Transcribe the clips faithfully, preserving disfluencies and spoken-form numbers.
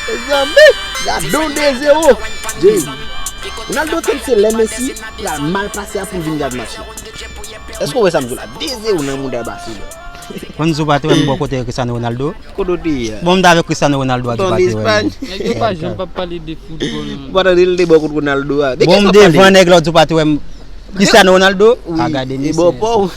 Mezanmi, gade yon de zewo. Jay, Ronaldo tann se lè Messi pral mal pase a pou l vin gad match la. Èske w wè sa m di w la? De zewo nan mouda Barcelone. Konn di w pa te wè m bò kote Cristiano Ronaldo? Kote w te ye a? Bon, m t avèk Cristiano Ronaldo a, di w pa te wè m. Nèg yo pa janm p ap pale de foutbòl, non. Ou pa tande l te bò kot Ronaldo a? De kisa w ap pale? Bon, m devan nèg la, w di w pa te wè m Cristiano Ronaldo? Wi, a gade e mesye. Bò pa w.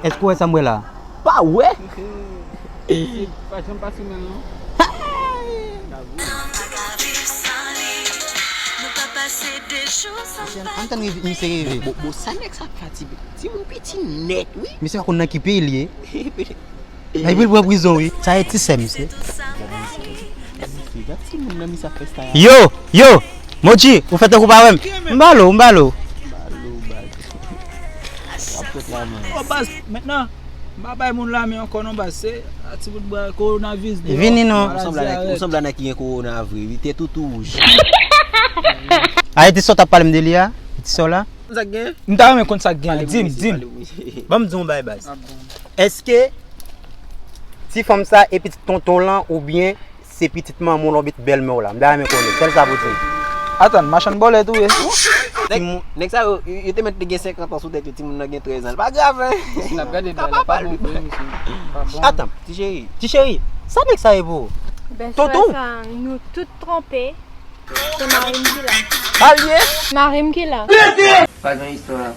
Èske w wè sa m wè la? Pa wè? Pa janm pase mal, non. Ann tann misye reve. Bon, bon, sa nèg sa ap fè a ti, timoun piti nèt, wi. Misye pa konn nan ki peyi l ye. Epi l pran prizon, wi. Sa e ti sè misye. Gad timoun nan misye ap fè sa a. Yo, yo, Moji, ou fè tankou pa wè m. M ba l ou, m ba l ou. Ba l ou, ba l ou. Ap fèt la, man. Oh, baz, mentnan, m pa bay moun lame ankò non, baz. Se, a, ti bout bwa, kowonaviris deyò. Vini non. Ou sanble a nèg, ou sanble a nèg ki gen kowona vre, wi, tèt ou tou wouj. A, e ti sè w t ap pale m de li a? E ti sè w la? Sa k gen? M ta renmen konn sa k gen. Di m, di m. Ban m di w yon bagay, baz. Èske ti fanm sa e pitit tonton w lan oubyen se pitit manman w lan oubyen ti bèlmè w la? M ta renmen konnen. Sèl sa pou di m. Atann, machann bòlèt ou ye? Nèg, nèg sa yo, yo te mèt te gen senkant an sou tèt yo, timoun nan gen trèz an. Li pa grav, en. N ap gade bagay la, pa bon vre, mesye. Pa bon. Atann, ti cheri. Ti cheri, sa nèg sa ye pou ou? Tonton? Bèlsè sa, nou tout twonpe. Se mari m ki la. Sa l ye? Mari m ki la. Pa gen istwa.